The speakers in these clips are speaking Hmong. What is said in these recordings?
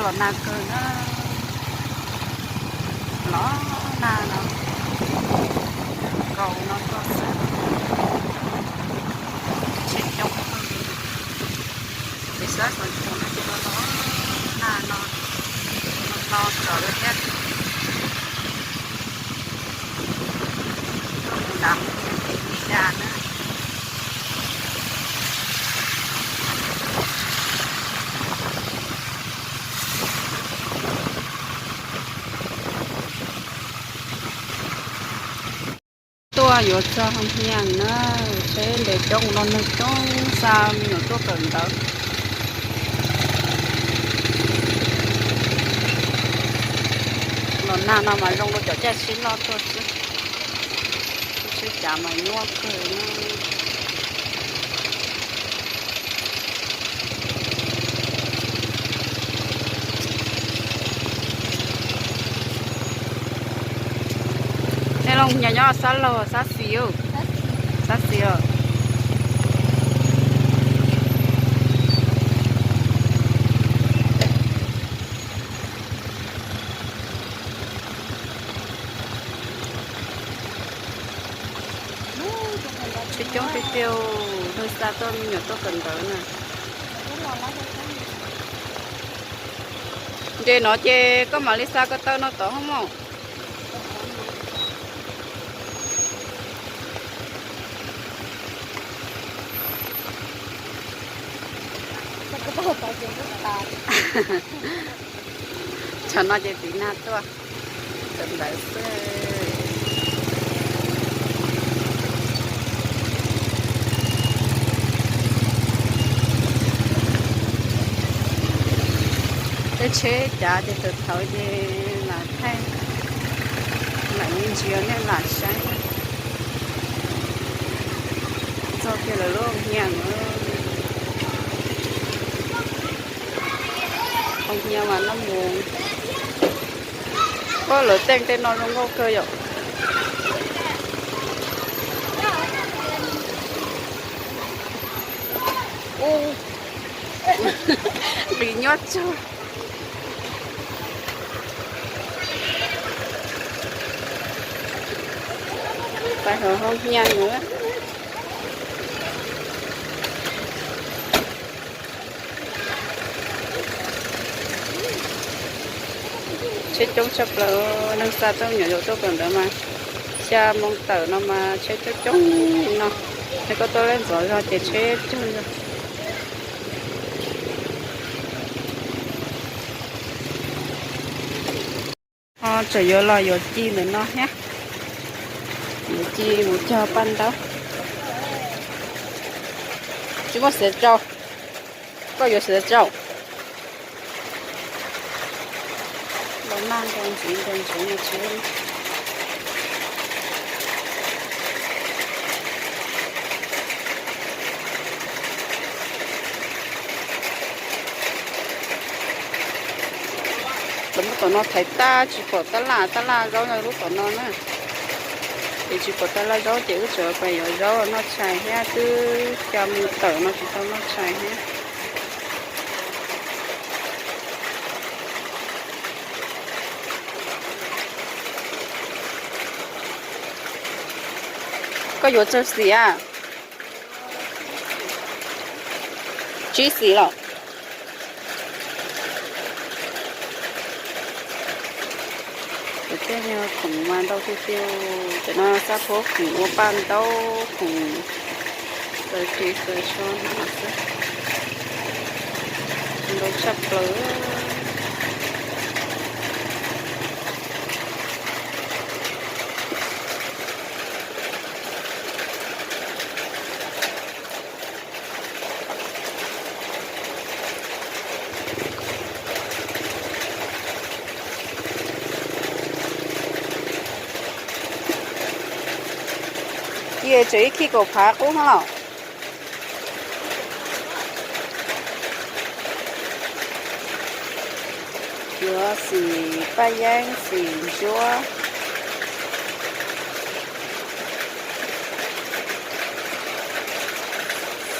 Los nag kawg na, los nag no, nkaus no tuaj xwb, tsheb coob kawg li. Ces sab xov tooj no ces los los nag no, no no txog lawm thiab. Tuaj mus nram ces ib dag na. Tuaj yuav txog Hoo Hias na, tsheb nres coob no neeg coob xa me nyuam tuaj kawm ntawv. Los nag no mas zoo rau cov caij tsheb loj tuaj xwb, tsheb cav mas nyuaj kawg na. Nej Looj Hias nyob sab laug sab xis, sab xis os. Tsheb coob tiag tiag, neeg xa tuaj me nyuam tuaj kawm ntawv na. Nres no ces koj mam li xa ko taw no tod hos mog. Tsam no ces tiv nag tuaj kawm ntawv xwb. Tej tsheb cav ces thaum thaud ces lam thaij, lam ntsia nej lam saib. Txog kiag lawv lub Hoo Hias na. Hoo Hias mas noj mus. Koj lawv teej tej no zoo nkauj kawg yom. Ub, nqis nyob tsawg. Pais hauv Hoo Hias no. Tsheb coob tshaj plaws, neeg xa tuaj me nyuam yaus tuaj kawm ntawv mas xya moo tawm no mas tsheb coob coob li no. Yog koj tuaj leb ntxov zog ces tsheb tsawg zog. Ho tseem yuav los yuav ci ntawm no thiab. Yuav ci mus cog paj ntaub. Tsis muaj xiav tsaus. Koj yuav xiav tsaus. Los nag nrov ntsiv nrov ntsiv no tsis. Lawv muab tom no thaiv tag tsis pom tab laj, tab laj zaub nyob lub tom no na. Ces tsis pom tab laj zaub ces wb tseem pais yuav zaub noj tshais thiab, twb xya moo tawm no tsis tau noj tshais thiab. Koj yuav tsawg xim a? Tsib xim los? Cov tej no khoom mas ntau tiag tiag. Cov no xab phob khoom ua paj ntaub, khoom xaws ris xaws so no xwb. Ntau tshaj plaws. Ces tseem ib khij kaum phav qub no los? Yuav xim paj yeeb, xim ntsuab,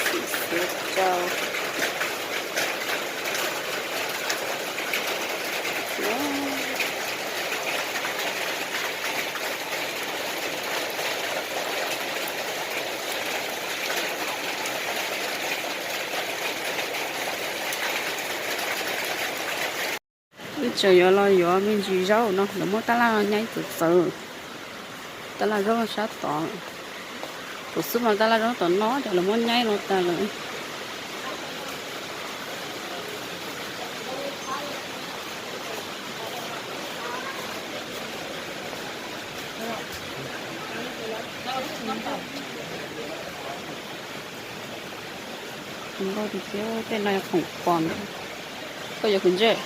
xim xiav tsaus. Tseem yuav los yuav me ntsis zaub no, lawv muab tab laj nyaib txawv txawv. Tab laj zaub sab tod. Thaum xub mas tab laj zaub tom no ces lawv muab nyaib los tas lawm. Nkauj tiag tiag, tej no yog khoom pos ntawd. Koj yuav khwv ntsej?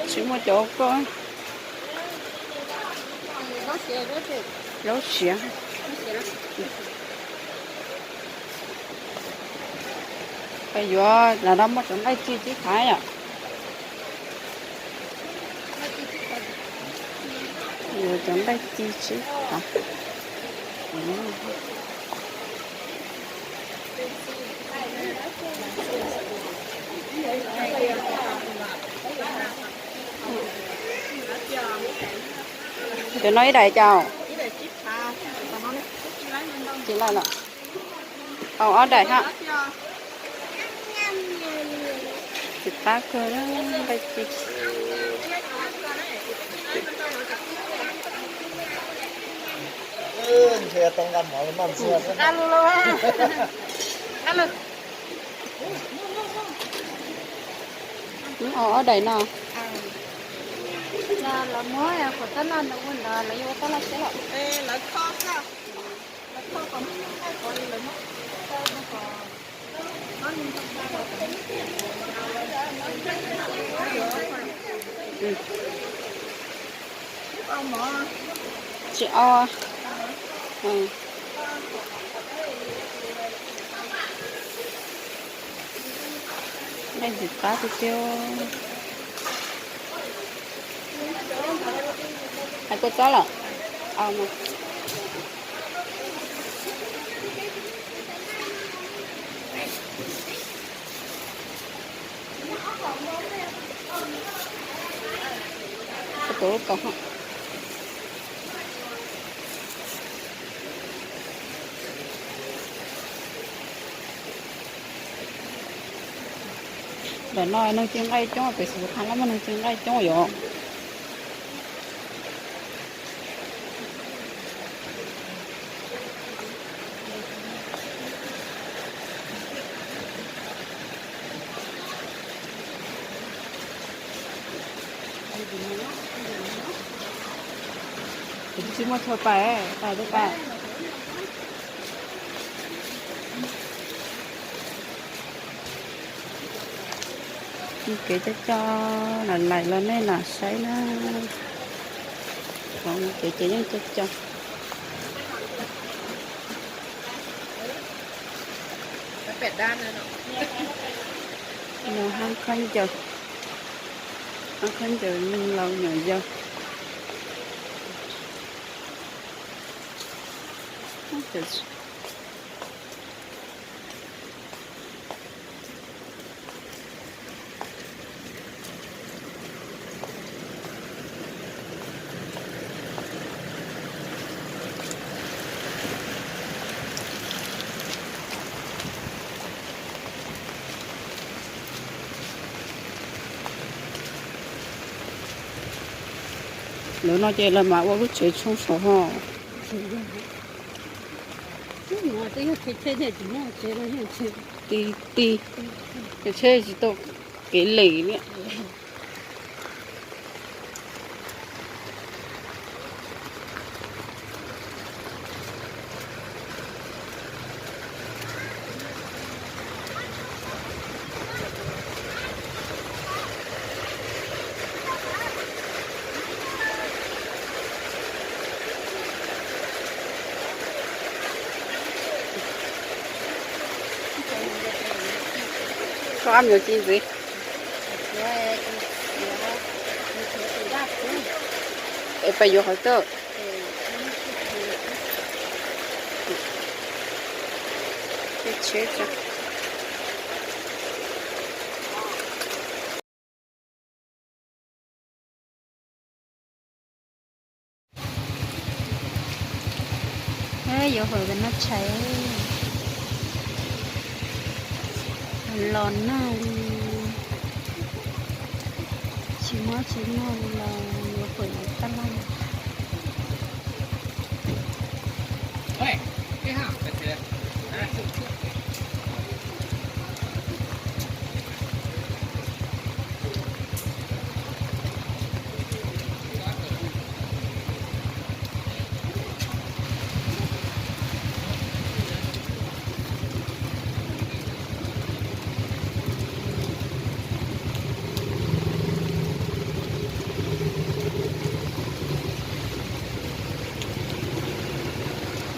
Tsis muaj cov koj. Zaub siav. Peb yuav, lawv no muaj cov nqaij ci tsib phav yom. Yuav cov nqaij ci tsib phav. Cov no ib daim cas? Tsis laj los. Au ob daim ha. Tsis qab kawg, nqaij ci. Au ob daim no. Tsis au. Nqaij ntxim qab tiag tiag. Hais kua txob lawm. Ntawm no neeg ci nqaij coob, pem xus qha los muaj neeg ci nqaij coob yom. Tsis muaj chaw pais, pais li pais. Kev coj coj, lam laim los nej lam saib na. Kev ces yeej coj coj. No hab khaub ncaws, hab khaub ncaws neeg laus nyuam yaus. Lawv no ces lawv mam ua lub tsev tshooj saud ho. Ti ti, tsheb tsis tau kev lem li. Koj ab nyuag ci ntxiv. Es pais yuav qhov twg? Yuav hawm pem no tshais los nag li, tsis muaj tsis nag li los yuav hawm tab laj.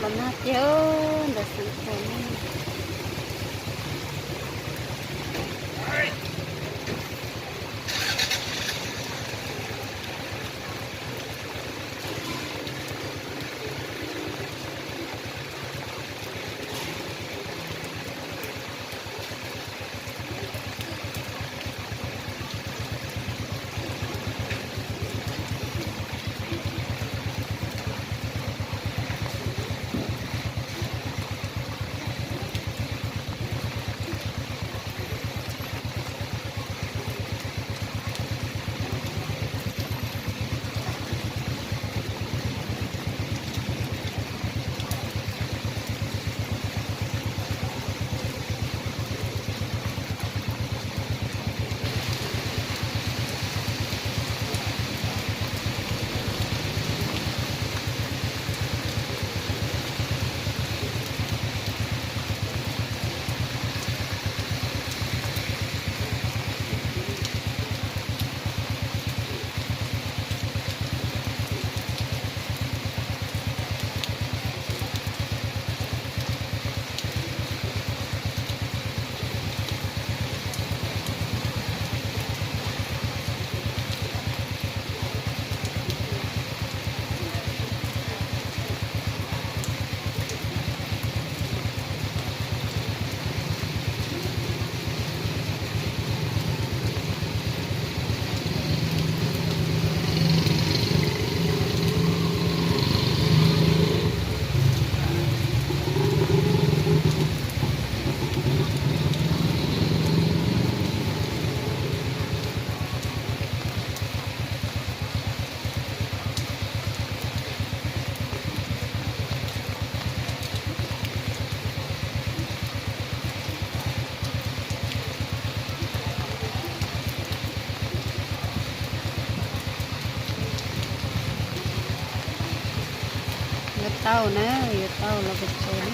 Los nag tiag ntawm xeev Xais. Yuav tau na, yuav tau los pes tsev na.